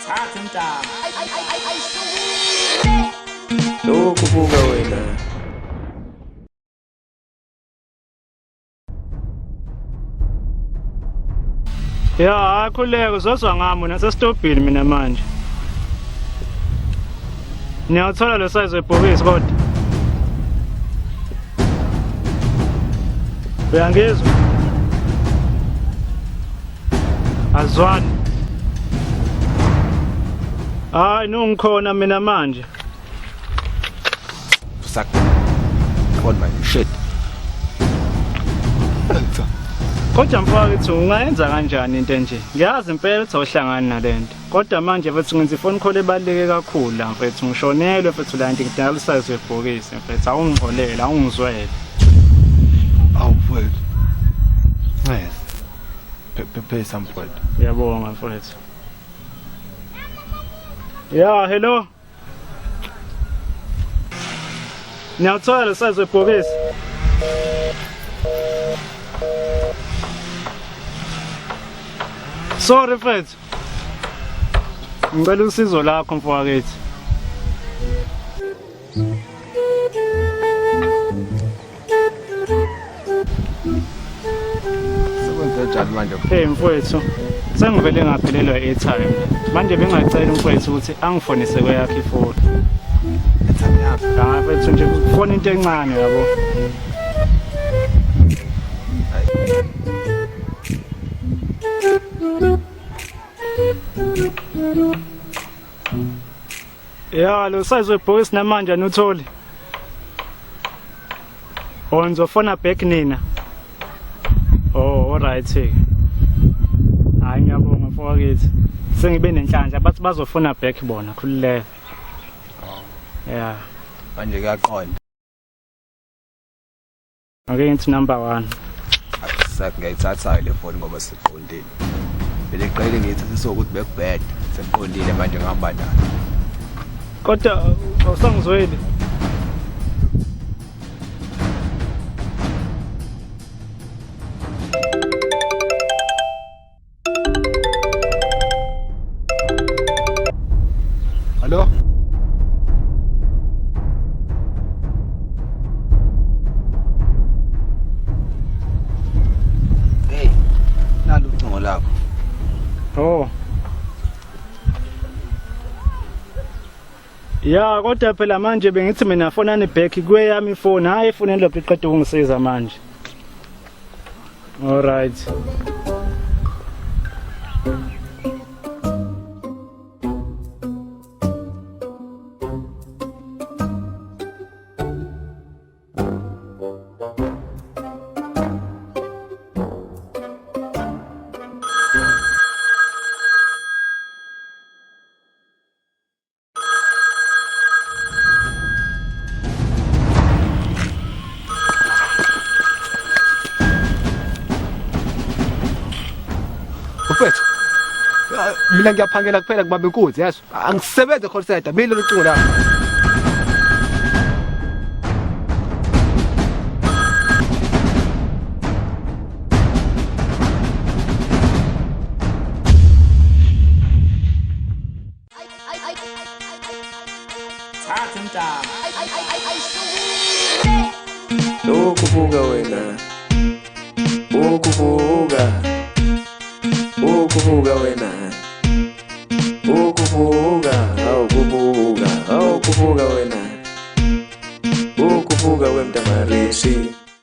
Thatha mntana. Lokhu buka wena. Ya, hayi khuleka uzozwa ngami mina sesitobhini mina manje. Niyawuthola lo size webhokisi kodwa. Uyangizwa? Azwani. Hayi no ngikhona mina manje. Sak. Come on man, shit. Kodwa mfowethu ungayenza kanjani into enje? Ngiyazi impela ukuthi awuhlangani nalento. Kodwa manje mfethu ngenza ifone call ebaluleke kakhulu la mfethu ngishonelwe mfethu la nto ngidinga usize webhokisi mfethu awungixolele awungizwele. Awu mfowethu. Nice. Pay some mfowethu. Ngiyabonga mfowethu. Ya, hello. Niyawuthola lo size webhokisi? Sorry mfethu. Ngicela usizo lakho mfowethu. Sekwenze njani manje? Hey mfowethu, sengivele ngaphelelwa airtime. Manje bengacela umfowethu ukuthi angifonise kweyakhe ifoni. Airtime yakho. Hayi mfethu nje kufona into encane yabo. Ya lo size webhokisi namanje anutholi. Oh ngizofona back nina. Oh alright ke. Hayi ngiyabonga mfowethu. Sengibe nenhlanhla bathi bazofona back bona khululeka. Yeah. Manje kuyaqonda. Ake ngithi number 1. Sak ngiyayithatha le phone ngoba siqondile. Vele qale ngiyithathe sokuthi bekubheda. Sekuqondile manje ngihamba nayo. Kodwa awusangizweli. Hallo? Hey, nalo ucingo lakho. Oh. Ya kodwa phela manje bengithi mina fonani back kweyami ifoni hayi ifoni elokhu iqeda ukungisiza manje. All right. Mfethu. Mina ngiyaphangela kuphela kubamba inkunzi yeso. Angisebenze call center, mina lolu cingo lakho. Thatha mntana. Lokhu buka wena. Ukubuka. Ukubuka wena. Ukubuka, awukubuka, awukubuka wena. Ukubuka wemntamarishi.